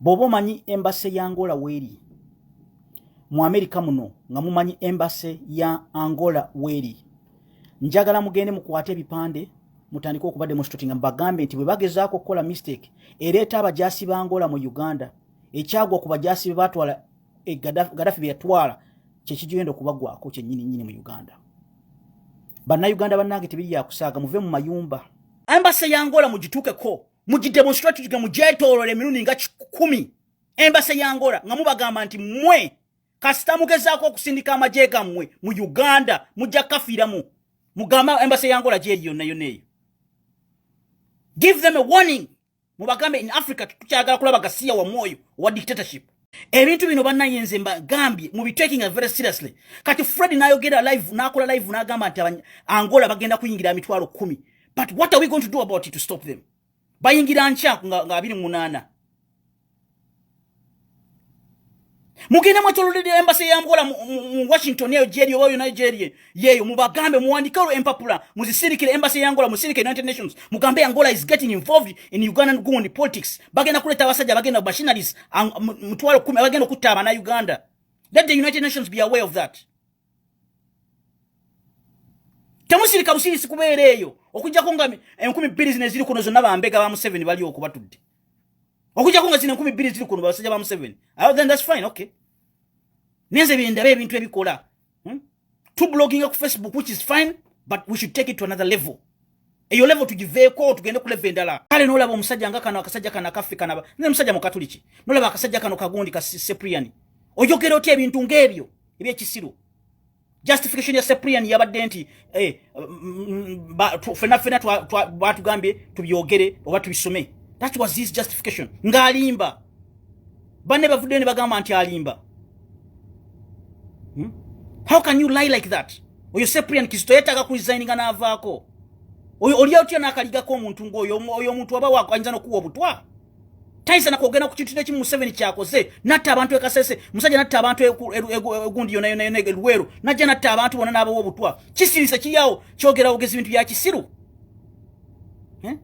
Bw'oba omanyi embassy ya Angola weeri mu Amerika muno, nga mumanyi embassy ya Angola weeri, njagala mugende mukwate ebipande mutandike okuba demonstrating, mbagambe nti bwe bagezaako okukola mistake ereeta abajaasi ba Angola mu Uganda, ekyagwa ku bajaasi be batwala e Gaddafi bye yatwala kyekigenda okubagwako kyennyini nnyini mu Uganda. Bannayuganda bannange, tebiri yakusaaga, muve mu mayumba. Embassy ya Angola mugituukeko, mugidemonstrate, mugyetoolole emirundi nga 10. Embassy ya Angola, nga mubagamba nti mmwe kasita mugezaako okusindika amagye gammwe mu Uganda, mujja kukafiiramu. Mugamba embassy ya Angola gyeri yonna yonna eyo, give them a warning. Mubagambe in Africa tukyagala kulaba gasiya wa mwoyo wa dictatorship. Ebintu bino bannaye nze mbagambye mubi taking very seriously. Kati Fred nayogera live, nakola live, n'agamba nti Angola bagenda kuyingira 100,000. But what are we going to do about it to stop them? Bayingira nkya nga 28. Mugende mwetololere embassy ya Angola mu Washington eyo gyeri oba yona gyeri yeeyo, mubagambe, muwandike olwo empapula, muzisirikire embassy ya Angola, musirike United Nations, mugambe Angola is getting involved in Ugandan gundi politics. Bagenda kuleeta abasajja, bagenda machineries 100,000 abagenda okutta abannayuganda. Let the United Nations be aware of that. Temusirika busirisi kubeera eyo, okujjako nga 2000 zino eziri kuno zonna bambega ba Museveni bali okwo batudde. Okujjako nga zino 2000 ziri kuno basajja ba Museveni, oh, then that's fine, okay. Nenze byendaba ebintu ebikola, Tubloginga ku Facebook, which is fine, but we should take it to another level. Eyo level tugiveeko, tugende ku level endala. Kale nolaba omusajja nga kano akasajja kano akaffe kanaba nze musajja mukatuliki, nolaba akasajja kano kagundi ka Cyprian, oyogera otya ebintu ng'ebyo ebyekisiru? Justification ya Cyprian yabadde nti eh, fena fena batugambye tubyogere oba tubisome. That was his justification, ng'alimba. Banne bavuddeyo ne bagamba nti alimba. How can you lie like that? Oyo Cyprian Kizito yeetaaga kuresigninga n'avaako. Oyo oli otya n'akaligako omuntu ng'oyo? Oyo omuntu aba ayinza n'okuwa obutwa, tayinza nakwogera ku kintu nekimu Museveni kyakoze. Natta abantu ekasese, musajja natta abantu egundi yona yona yona Luweero, najja natta abantu bonna n'abawa obutwa. Kisirisa kiriawo kyogera bugezi bintu bya kisiru, eh?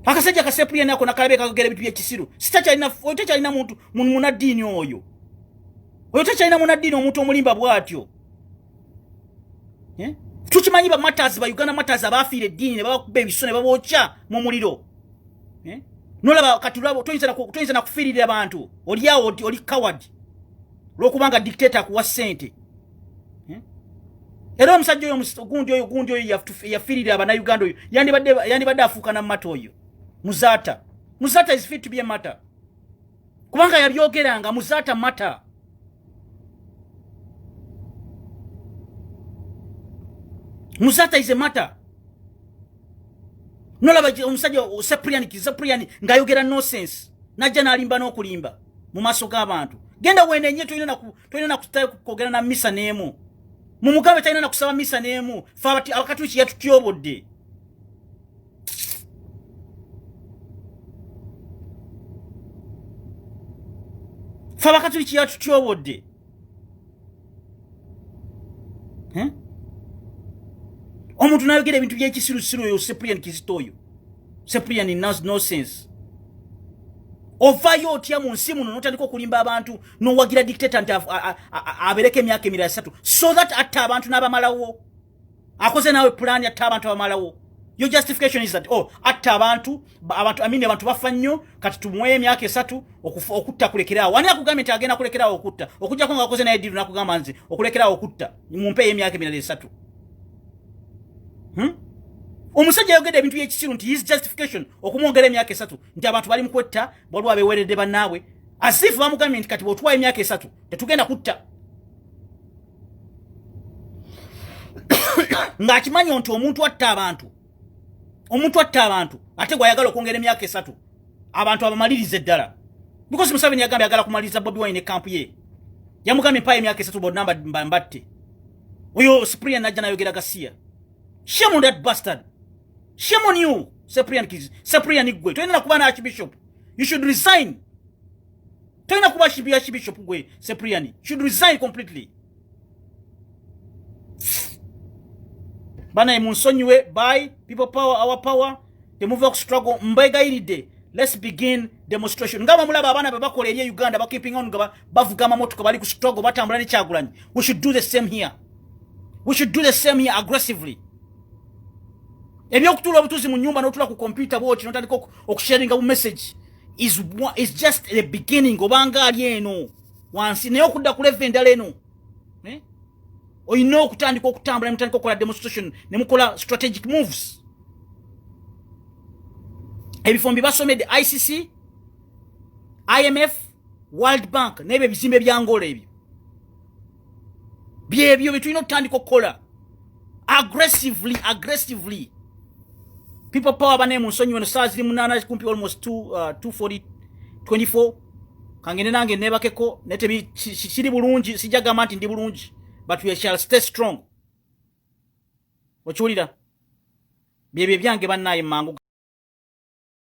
Akasajja kasepuliyani ako nakalabe kagogera ebintu byekisiru. Oyo takyalina muntu munaddiini, oyo oyo takyalina munaddiini, omuntu omulimba bw'atyo, eh? Tukimanyi ba martyrs ba Uganda, martyrs abafiira eddiini ne babakuba ebiso ne babookya mu muliro, eh? Nolaba kati lwabo toyinza nakufiirira abantu, oliawo oli coward lwokubanga dictator akuwa ssente, eh? Era omusajja oyo gundi oyo gundi oyo yafiirira abannayuganda, oyo yandibadde afuuka na martyr. Oyo Muzaata, Muzaata is fit to be a martyr kubanga yabyogeranga. Muzaata martyr. Muzaata is a martyr. Nolaba omusajja Cyprian, Cyprian ng'ayogera nonsense, najja n'alimba n'okulimba mu maaso g'abantu. Genda wenenye, tolina nakwogera na misa n'emu. Mumugambe talina nakusaba misa n'emu. Fe abakatuliki yatutyobodde. Fe abakatuliki yatutyobodde, eh? Omuntu nayogera ebintu byekisirusiru, oyo Cyprian Kizito, oyo Cyprian nonsense. Ovaayo otya mu nsi muno notandika okulimba abantu, nowagira dictator nti abereko emyaka emirala 3 so that atta abantu n'abamalawo? Akoze naawe pulaani atta abantu abamalawo. Your justification is that, oh, atta abantu, abantu, I mean, abantu bafa nnyo, kati tumuwe emyaka 3 okutta kulekeraawo. Ani akugambye nti agenda kulekeraawo okutta, okujjako nga akoze naye deal nakugamba nze okulekeraawo okutta mumpeeyo emyaka emirala 3, Omusajja ayogedde ebintu byekisiru nti his justification okumwongera emyaka 3 nti abantu bali mukwetta, waliwo abeweredde bannaabwe, as if bamugambye nti kati bw'otuwa emyaka 3 tetugenda kutta, ng'akimanyi nti omuntu atta abantu, omuntu atta abantu ate gwayagala okwongera emyaka 3 abantu abamalirize ddala, because Museveni yagambye agala kumaliriza Bobi Wine ekampu ye. Yamugambye mpayo emyaka 3 bonna mbatte. Oyo Cyprian najja nayogera gasiya. Shame on that bastard, shame on you, Cyprian Kiz. Cyprian gwe tolina kuba na archbishop, you should resign. Tolina kuba archbishop gwe Cyprian, you should resign completely. Banaye munsonyiwe. By people power, our power. Temuva ku struggle, mbegayiridde. Let's begin demonstration nga bamulaba abaana bwe bakola eri e Uganda, bakeeping on nga bavuga amamotoka, bali ku struggle, batambula ne Kyagulanyi. We should do the same here. We should do the same here aggressively. Ebyokutuula obutuuzi mu nyumba n'otula ku computer bwoti notandika okusharinga bu message is just the beginning. Obanga ali eno wansi, naye okudda ku level endala eno, eh? Olina okutandika okutambula, nemutandika okukola demonstration, nemukola strategic moves. Ebifo mbibasomedde: ICC, IMF, World Bank n'ebyo ebizimbe bya Angola. Ebyo byebyo byetulina okutandika okukola aggressively, aggressively. People power bane, mu nsonyi wano saa ziri 8 kumpi, almost 2, 240 24. Kangende nange nebakeko, naye kiri bulungi. Sijja gamba nti ndi bulungi, but we shall stay strong. Okiwulira? Byebyo ebyange, bannaye, mangu.